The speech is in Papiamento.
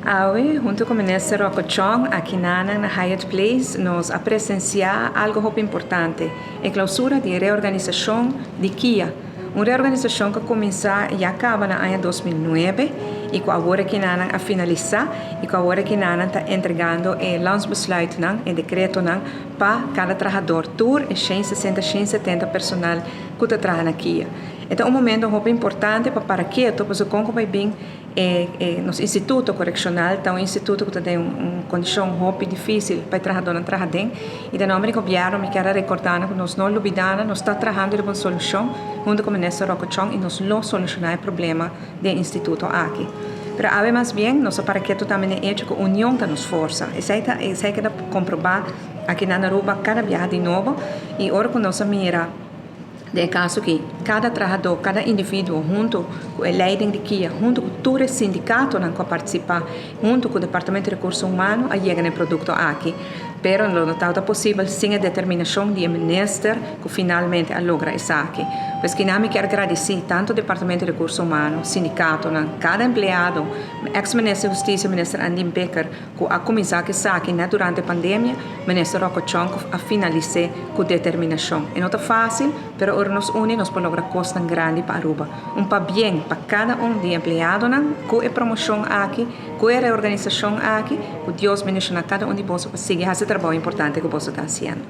Awe, hunto cu Minister Rocco Chong, aki na Hyatt Place, nos a presencia algo hopi importante: e clausura di reorganisacion di KIA. Un reorganisacion cu a cuminsa ya caba na aña 2009 y cu awor aki nan a finalisa y cu awor aki nan ta entregando e landsbesluit nan, e decreto nan, pa cada trahado, tur e 160, 170 personal cu ta traha na KIA. Anto, un momento hopi importante pa para keto, pa con bay bin e nos instituto coreccional ta un instituto cu tin un condicion hopi dificil pa traha nan traha den y den nomber di gobierno mi kier recorda cu nos no lubida, nos ta trahando riba un solucion hunto cu minister Rocco Chong y nos lo soluciona e problema di e instituto aki. Pero awe mas bien, nos para keto tambe e hecho cu union ta nos forsa. Esey a keda comproba aki na Aruba cada biaha di nobo y ora cu nos mira den caso cu cada trahado, cada individuo, hunto cu e leiding di KIA, hunto cu tur sindicato nan cu participa, hunto cu e Departamento di Recurso Humano, a yega na e producto aki. Pero no ta posibel sin e determinacion di minister cu finalmente a logra esaki. Pues cu mi kier gradici tanto Departamento di Recurso Humano, sindicato, cada empleado, ex-minister di Husticia, minister Andin Bikker, cu a cuminsa cu esaki, ne, durante e pandemia, minister Rocco Chong a finalisa cu determinacion. E no ta facil, pero ora nos uni, nos por logra cos grandi pa Aruba. Un pabien pa cada un di empleado, cu e promocion aki, cu e reorganisacion aki, cu Dios bendiciona cada un di boso pa sigui e trabou importante cu boso ta haciendo.